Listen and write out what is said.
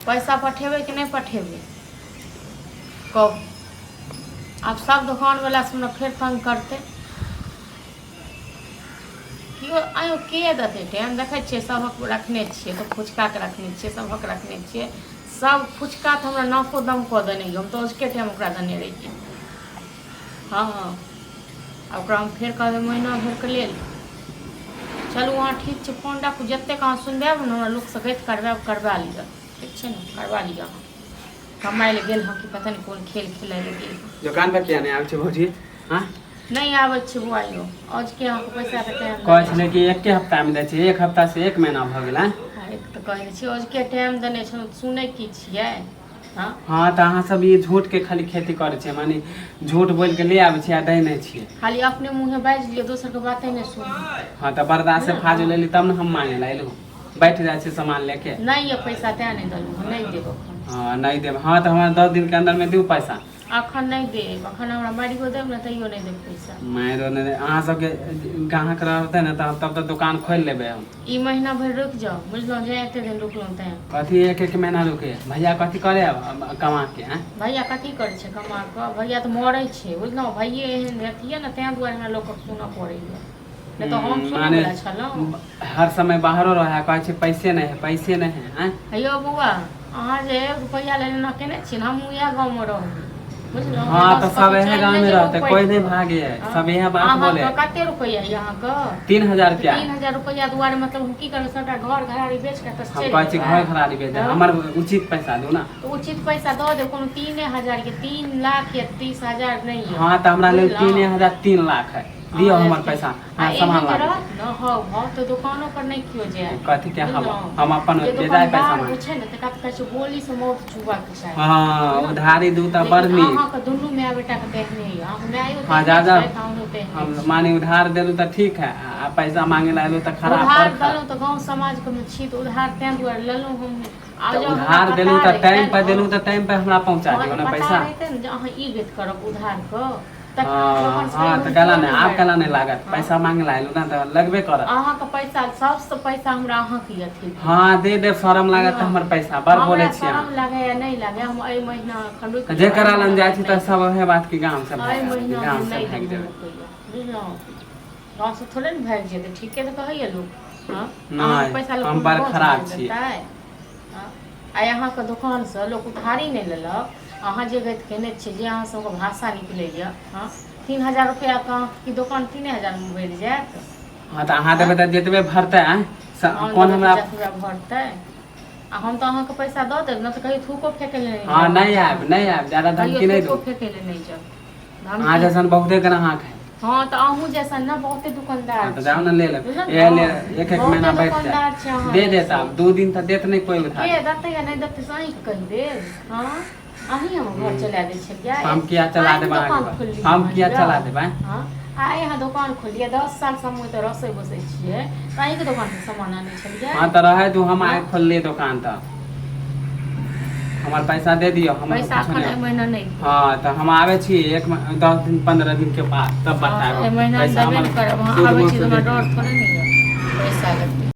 पैसा पठेबै कि नहि पठेबै कहू। आब सब दोकानवला सब हमरा फेर तंग करतै। केओ आँय के देतै टाइम? देखै छियै सभक रखने छियै तऽ फुचकाके रखने छियै, सभक रखने छियै। सब फुचका तऽ हमरा नाको दम कऽ देने यऽ। हम तऽ अजुके टाइम ओकरा देने रहियै। हँ हँ, आ ओकरा हम फेर कहबै महीना भरिके लेल। चलू अहाँ ठीक छै, फोन राखू। जतेक अहाँ सुनबायब ने हमरा लोकसँ गति करबायब, करबा लिअ। ठीक छै ने, करबा लिअ। अहाँ कमाइ लए गेल हँ कि पता नहि कोन खेल खेलाय लए गेल हँ। दोकान पर किया नहि आबै छै भौजी? हँ, नहि आबै छै बौआ यौ, आजके अहाँके पैसाके टाइम। कहै छलै कि एके हफ्तामे दै छै, एक हफ्ता से एक महीना भऽ गेल। हँ, एक तऽ कहै छी आजके टाइम देने छलहुँ, सुनै की छियै? हँ हँ, तऽ अहाँ सब ई झूठ के खाली खेती करै छियै, माने झूठ बोलि के ले आबै छियै आ दै नहि छियै। खाली अपने मुँहे बाजि लियौ, दोसरके बाते नहि सुनू। हँ, तऽ बर्दाश्त से फाजो लेली तब ने हम मांगे ला एलहुँ। बैठ जाइ छै सामान लेके। नहि यऽ पैसा तेँ नहि देलहुँ, नहि देब एखन। हँ, नहि देब। हँ, तऽ हमरा 10 दिन के अंदर में दियौ पैसा। एखन नहि देब। एखन हमरा मारियो देब ने तैयो नहि देब पैसा। मारि नहि, अहाँ सबके ग्राहक रहतै ने तऽ तब तऽ दुकान खोलि लेबै हम। ई महीना भरि रुकि जाउ, बुझलहुँ? जे एते दिन रुकलहुँ तैँ। कथी एक एक महीना रुके? भैया कथी करे अब कमा के? आँय? भैया कथी करै छै कमा कऽ? भैया तऽ मरै छै, बुझलहुँ? भैये एहन अथी यऽ ने, ताहि दुआरे हमरा लोकक सुनऽ पड़ैए, नहि तऽ हम सुनऽ माने वला छलहुँ। हर समय बाहरो रहे है, कहै छै पैसे नहि है, पैसे नहि है। आँय? यौ बौआ, अहाँ जे रुपैआ लए एना केने छियै ने, हमहूँ इएह गाँवमे रहबै, बुझलहुँ? हँ, तऽ सब कतहु इहे चलि गाँव नहि में जेबै रहते, उपटि कोई नहीं कऽ। भागे है। हँ? सब इहे बात बोले। अहाँके कते रुपैआ यऽ अहाँके? 3000 रुपया। 3000 रुपैआ दुआरे मतलब हम की करबै? सबटा घर घरारी बेच कऽ तऽ हम चलि कहै छी जेबै? घर घरारी बेच दे। हँ? हमर उचित पैसा दू ने। तऽ उचित पैसा दऽ देब, कोनो 3000 के 3 लाख या 30,000 नहि यऽ। हँ, तऽ हमरा लेल बुझलहुँ? 3003 लाख है। दियौ हमर पैसा। आ हँ, सामान एहन जे लाबी। रहत ने हौ हौ, तऽ दोकानो पर नहि केओ जायत। कथी के हम? बुझलहुँ? हम अपन जे बेजाय पैसा दोकानदार मांग होइ छै ने, तकरा तऽ कहै छै बोलीसँ मौत छुबाक चाही। हँ, उधारी दू तऽ बड़ लेकिन नीक। अहाँके दुनू माय बेटाके तेहने यऽ, अहाँके मायो हँ, तेहने जा जा। छथि, अहूँ तेहने हम छी। माने उधार देलू तऽ ठीक है, आ पैसा मांगे ला एलू तऽ खराब, बड़ उधार खराब। देलहुँ तऽ गाँव समाजके मे छी तऽ उधार तें दुआरे लेलहुँ हम। आ तऽ जँ हमरा उधार पता देलू तऽ रहितै टाइम पर ने, देलू तऽ टाइम पर हमरा पहुँचा हँ, दियौ तऽ ने पता पैसा। रहितै ने जे अहाँ ई गति करब उधारके, तखन अहाँके हँ दोकानसँ हँ कहियो तऽ हम केला केओ नहि नहि आब केला नहि मारि। लागत? हँ। पैसा मांगे ला एलू ने तऽ लगबे करत। अहाँके पैसा सबसँ पैसा हमरा अहाँके अथी भेल। हँ, दे देब। शरम लागत बुझलहुँ? हमर पैसा। बड़ बोलै हमरा छी अहाँ। शरम लागैया नहि लागैया, हम एहि महीना एखन रुकि जाउ, एहि जेकरा महीना लग जाइ भरि छी नहि तऽ देब। सब उएह बात के गाम से एहि भागि आबै महीना गाम हम से नहि भागि देब हम जेबै। रुपैआ, बुझलहुँ? गाँवसँ थोड़े ने भागि जेतै। ठीके तऽ कहैया लोक। हँ, नहि, अहाँके पैसा लोक हम कोनो बड़ गाँवसँ खराब भागि छियै। देतै? हँ? आइ अहाँके दोकानसँ लोक उधारी नहि लेलक, अहाँ जे गति केने छियै, जे अहाँ सबके भाषा निकलैया। हँ, 3000 रुपैआके अहाँके की दोकान 3000मे भरि जायत? हँ, तऽ अहाँ देबै तऽ जतबे भरतै। आँय, हम कोन देबै हमरा तऽ जतबे भरतै, आ हम तऽ अहाँके पैसा दऽ देब ने तऽ कहियो थूको फेकै लए नहि हँ जायब। नहि आयब, नहि आयब। ज्यादा कहियो धमकी नहि थूको दू। फेकै लए नहि जायब। अहाँ धमकी जैसन बहुते ग्राहक है। हँ, तऽ अहूँ जैसन ने बहुते हँ, दुकानदार तऽ जाउ छै। ने, ले लेब। बुझल ए ने? ले एक एक बहुते महीना बैठ जाए दुकानदार छै अहाँ दे देत। जैसन। आब 2 दिन तऽ देत नहि कोइ के उधारी। देतै या नहि देतै से अहीँके कहि देब? हँ, अहीं हमर घर चला दै छलियै। हम किया चला आइ ने देबै दोकान अहाँके? खोललियै हम हन किया यौ। चला देबै? हँ, आइ अहाँ दोकान खोललियै, 10 सालसँ हम ओतऽ रसोइ बसै छियै तऽ अहीँके दोकानसँ सामान आनै छलियै। हँ, तऽ रहै दू। हम हँ। आइ खोललियै दोकान तऽ हमर पैसा दे दियौ। हमर पैसा कुछो एखन नहि। एहि महीना नहि देब। हँ, तऽ हम आबै छी 10 दिन 15 दिन के बाद, तब हँ, बतायब। एहि महीना पैसा देबे हमर ने करब। अहाँ सूद आबै मूद छी तऽ से हमरा दे डर दियौ। थोड़े ने यऽ पैसा लेबै।